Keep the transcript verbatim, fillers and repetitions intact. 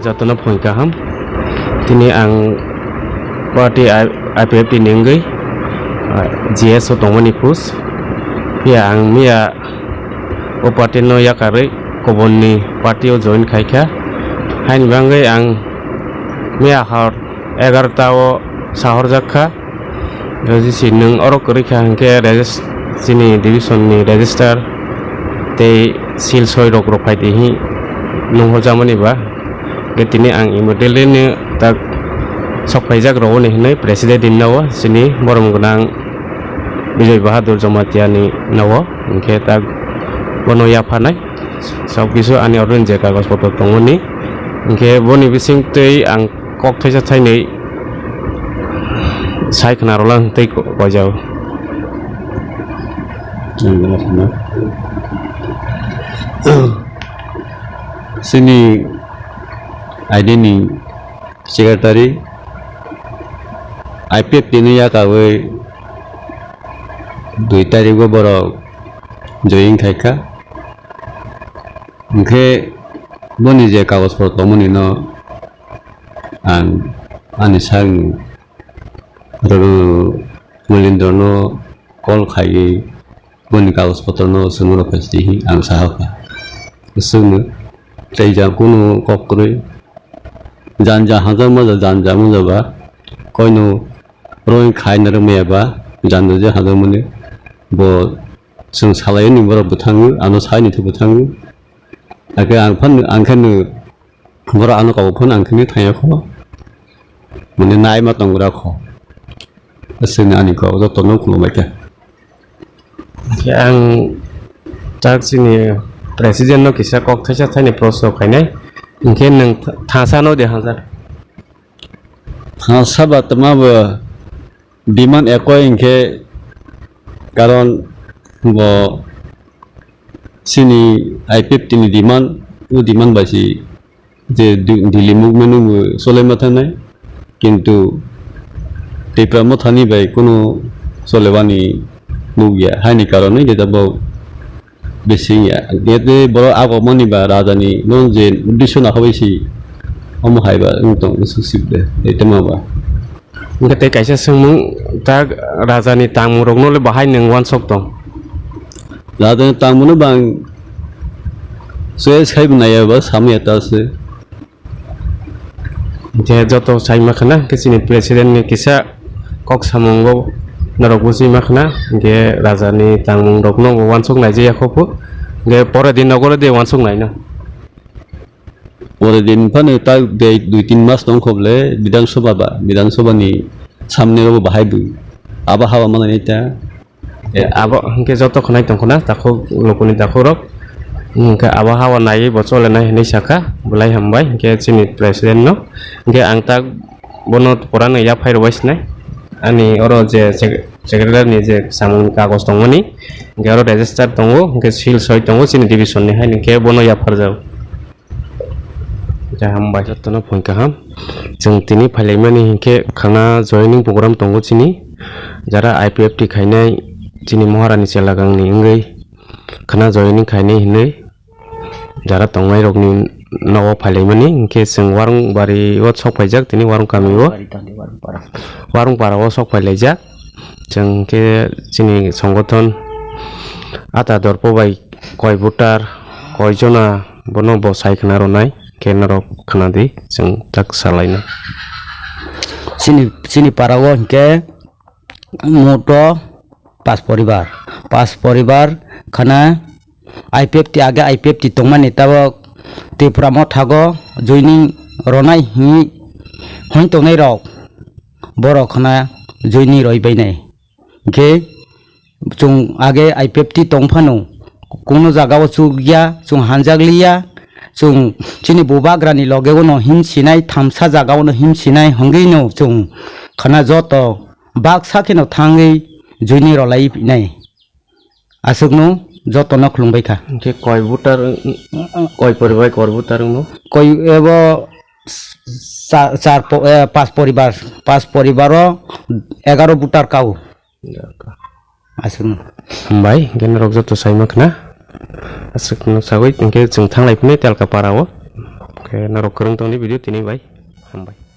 Jotono phone kaham. Tini ang party I-, I P F T ni wngwi, ah, G S o tongmani post. Phiya ang miya o party no yakarwi kubunni party o join khaikha. Haini bagwi ang miya hor egarota o sahorjak kha. Rajisi, nwng oro kwrwi kha hwnkhe regis-, chini division ni register tei seal soi rok rok phai di hi nunghorjakmani ba. Hwnkhe tini ang immediately ni tak sok phaijak rogoni hwnwi president ni nogo chini borom gwnang Bijoy Bahadur Jamatia ni nogo hwnkhe tak bono yapharnai sok kisu ani oro ni je kagoj potro tongmani hwnkhe boni bising twi ang kok thaisa thainwi sai khna rwla tei ko-, koijao. Chini aidini secretary I P F T ni yakawi dui tarigo borok join khaikha. Hwnkhe boni je kagoj potro tongmani no ang ani sakni Roro Mulindrono call khaiwi boni kagoj potrono chwngno rwphai si di hi ang sahakha. Chwngno tei jang kunu kok kwrwi janja hajak maja janja maja ba koino roing khaina rwmaya ba janja je hajak mani bo chwng salai ni borok bwthango ano saini thu bwthango. Hakhe ang phan ang khe no Borok ano kabo phano ang khini thangya kho. Mane nai ma tong gra kho. Aswkni ani kok jotono khulumbai kha. Ang tak chini president no kisa kok thaisa thaini prosto khainai. Hinkhe nwng th-, thasa no de hamjak. Thasa ba tma bo demand ekoi hinkhe karon bo chini I P F T ni demand, o demand bai si je Di-, Delhi movement wngbo solai ma thanai, kintu Tipra Mothani bai kunu solebani nukya, haini karonwi je tabok bising ya. Yate borok agomani ba rajani no je uddesho nahabai si omo hai ba wng tong swk sip de, tei tamo ba. Hwnkhe tei kaisa swngmung tak rajani tangmung rokno le bahai nwng uansuk tong? Rajani tangmungno bang choice khai bo naiya ba samya ta se. Hwnkhe joto sai ma khna khe chini president ni kisa kok samungo norok bujui ma khna, hwnkhe rajani tangmung rokno bo uansuk nai je ya kho phu, hwnkhe pore din nogoro de uansuk nai no. Pore din phano ta dei dui tin mas tong kho ble Bidhan Sabha ba, Bidhan Sabha ni samne rogo bahai bui abo hawa manai ta. E, abo hwnkhe joto khwnai tong khna takhuk lukuni takhuk rok. Hwnkhe abo hawa naiwi bo chole nai hinwi sakha, belai hambai hwnkhe chini president no. Hwnkhe ang tak bono pura no yaphai rwbai sinai. Ani oro je sec-, secretary ni je samung kagoj tongmani, hwnkhe oro register tongo, hwnkhe seal soi tongo chini division ni hai, hwnkhe bono yapharjak. Khe hambai jotono phone kaham. Chwng tini phailaimani hinkhe khana joining program tongo chini. Jara I P F T khainai chini Maharani chelagang ni wngwi khana joining khainai hinwi jara tongnai rokni nogo phailaimani hinkhe chwng Warung bari o sok phaijak tini Warung kami o. Warung para o sok phailaijak. Chwng khe chini songothon ata dorpo bai koi voter, koi jona bono bo sai khna rwnai khe norok khna di chwng tak salaina. Chini, chini para o hinkhe moto pas poribar, pas poribar khana I P F T age I P F T tongmani tabok Tipra Mothago joining rwnai hinwi hwn tongnai rok borok khana joining roi bainai. Hwnkhe chwng age I P F T tong phano, kunu jaga o chukya, chwng hanjakliya, chwng chini bubagrani loge o no himsinai, thamsa jaga o no himsinai, hwngwi no chwng khana joto baksa kheno thangwi joining rwlai nai. Aswkno jotono khulumbai kha. Hwnkhe koi voter, koi poribar kor voter wngno? Koi ebo sa-, char po-, eh, pas poribar, pas poribaro egaro voter kao. Aswkno. Hambai, hwnkhe norok joto saima khna. Aswkno sagwi, hwnkhe chwng thanglai phini telka para o. Khe norok kwrwng tongdi video tini bai. Hambai.